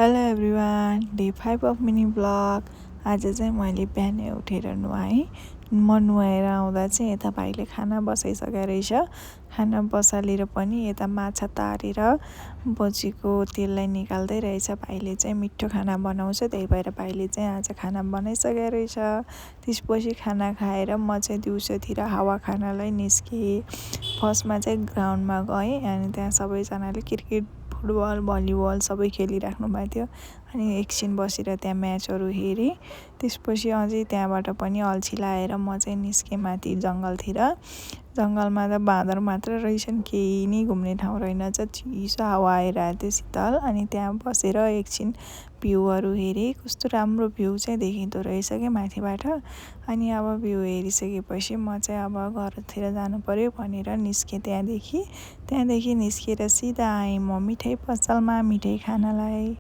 Hello everyone, day 5 of mini blog. आज चाहिँ मैले बिहानै उठेर नुहाएँ। म नुहाएर आउँदा चाहिँ यता भाइले खाना बसाइसकेको रहेछ। खाना बसालेर पनि यता माछा तारेर बजीको तेललाई निकाल्दै रहेछ। भाइले चाहिँ मिठो खाना बनाउँछ, त्यही भएर भाइले चाहिँ आज खाना बनाइसकेको रहेछ। त्यसपछि खाना खाएर म चाहिँ दिउँसोतिर हावा खानलाई निस्केँ। फर्स्टमा चाहिँ ग्राउन्डमा गएँ अनि त्यहाँ सबैजनाले क्रिकेट, फुटबल, भलिबल सबै खेलिराख्नु भएको थियो। अनि एकछिन बसेर त्यहाँ म्याचहरू हेरेँ। त्यसपछि अझै त्यहाँबाट पनि अल्छी लागेर म चाहिँ निस्केँ माथि जङ्गलतिर। जङ्गलमा त बाँदर मात्र रहेछन्, केही नै घुम्ने ठाउँ रहेनछ। चिसो हावा आइरहेको थियो शीतल। अनि त्यहाँ बसेर एकछिन भ्यूहरू हेरेँ। कस्तो राम्रो भ्यू चाहिँ देखिँदो रहेछ क्या माथिबाट। अनि अब भ्यू हेरिसकेपछि म चाहिँ अब घरतिर जानु पर्यो भनेर निस्केँ त्यहाँदेखि निस्केर सिधा आएँ म मिठाई पसलमा मिठाई खानलाई।